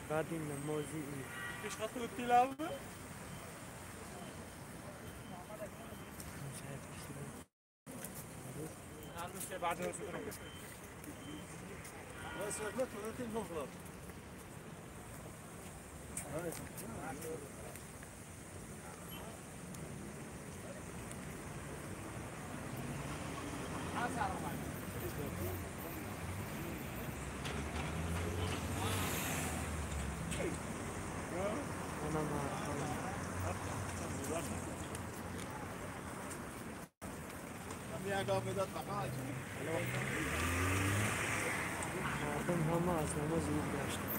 بعد نمازی پیش خط تیلاو مردم همه از نماز عید گشتند.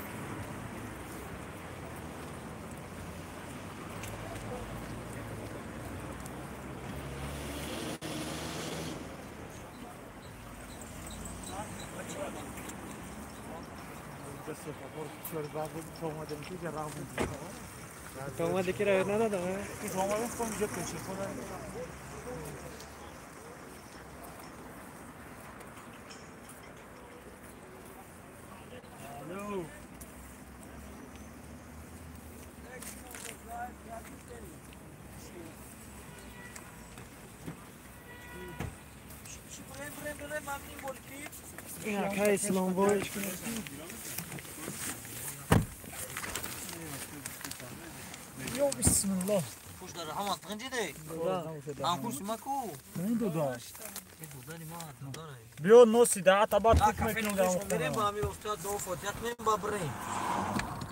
تو اومده که راه ندادم. این اسلام بای یا بسم الله. خوش داره همون تنجی دی. هم خوش مکو. این دو بیا نوسی ده تا بعد فکر میکنم در بریم با همین استاد دو فوتیت نیم با بریم.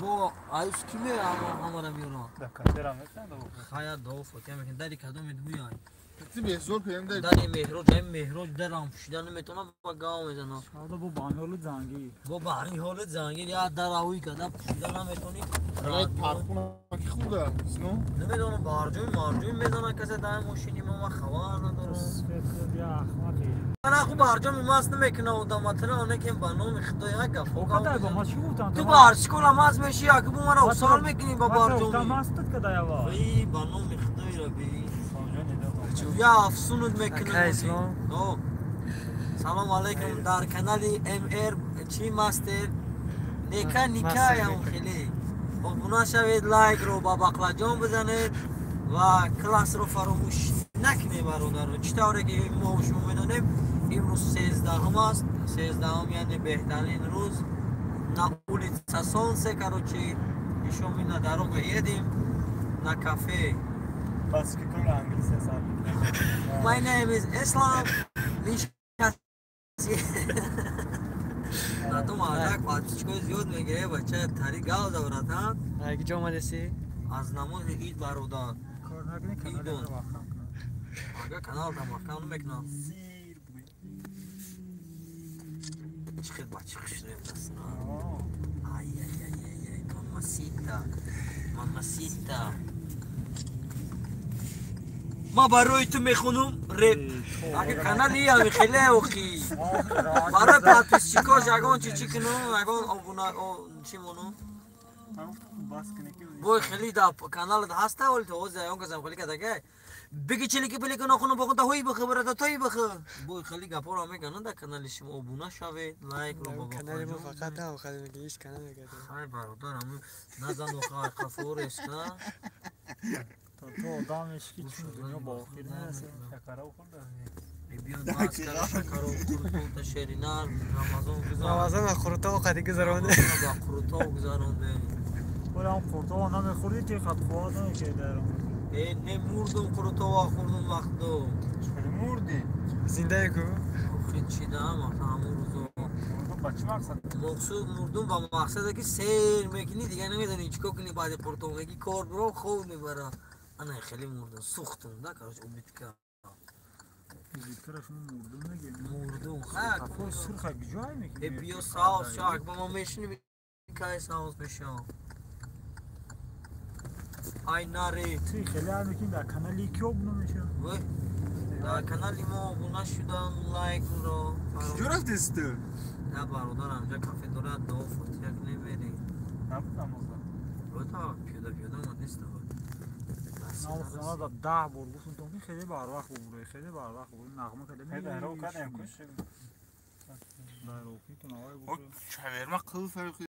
با آیوس کیمه همارا میورم. دکاترا میکنن دو. خیا دو فوتیت میکنن دری کدوم میدوی. داری داری مهروج ای مهروج درم پوشیدن نمیتونم با گاو میزنم. شاید با بانی حال زنگی. با بانی حال زنگی یا دراوی کدا پوشیدن نمیتونی. پارکونه که خوبه سنو؟ نمیدونم بارجوی مارجوی میزنه کسی دای ماشینی ما خبر ندارم. بیا احمقی. من اخو بارجوی ماست نمیکنه و دامتره اونه که با نام خدای یک گفت. با ما چی گفتم؟ تو بارش کنم ماست میشی اگه بو مرا سوال میکنی با بارجوی. گفتم ماست که دای وا. ای با نام خدای ربی. یا افسونت میکنه. سلام علیکم در کانال ام ار چی ماستر نیکا نیکا یا خیلی ابونا شوید لایک رو با بقلا بزنید و کلاس رو فراموش نکنید برادر. چطوره که ما و شما میدونیم امروز 13 است. 13 یعنی بهترین روز на улица солнце, короче, еще мы на дорогу едем на кафе. My name is Islam. На то мардак подписчикои зиёд мегирад бача тари гав за братан. Аги ҷо омадаси? Аз намози ид бародар. Ага канал там маҳкам намекунам. Чӣ хел бача хушрӯям даст. Ай ай ай ай ай мамасита. Мамасита. ма барои ту мехонум реп. Аги канали ами хеле охи. Барои подписчикош ягон чи чи кунум, ягон обуна чи монум. Бой хеле да каналат ҳаста вали то ҳозир ягон касам хеле кадагай. Беги чилики пилики нохуну бохун та ҳои бихе барата тои бихе. Бой хеле гапоро мегӯянд дар канали шумо обуна шавед, лайкро ба Канали мо Бақлаҷон фақат ҳам хеле мегӯяд, ҳеҷ канал мегӯяд. Хай бародар, ҳамун назан охай қафореста. То ту одам меши ки чун дунё ба охир мерасад. Шакара хӯрда. Биён маскара шакаро қурутота шеринар Рамазон гузар. Рамазон қурутов қади гузаронде. Ба қурутов гузаронде. Оля ҳам қурутова намехӯрдӣ, ти қад қувват намекарди дар Рамазон. Э, не мурдум, қурутова хӯрдум вақту. Чӣ мурдӣ? Зиндаи ку? Охир чидаам ҳамун рӯзо. Мурдум ба чӣ мақсад? Мақсуд мурдум ба мақсаде ки сер мекунӣ, дигар намедонӣ чӣ кор кунӣ баъди қурутов, мегӣ кор биром, хоб мебарам. Ана хеле мурдум, сӯхтум да, короче, убитка. Зикра шумо мурдум мегӯед? Мурдум. Қафои сурха куҷое мекунӣ? Э, биё саус шак ба мо мешинӣ, кай саус мешавам. Ай наре. Ти хеле ҳар мекунӣ дар канали ки обуна мешавам? Вой, дар канали мо обуна шудан, лайкро. Куҷо рафтеси ту? На бародар, ҳамҷа кафе дорад, дуо фотиҳа кунем, берем. Набуд намозда. Бота пиёда пиёда омадеста. Нам хона да 10 бор гуфтум то ки хеле барвақт бубурӣ, хеле барвақт бубурӣ, нағма карда. Дар роҳ кардем куш. Дар роҳ ки ту навай бубурӣ. Чаверма қил фарқи.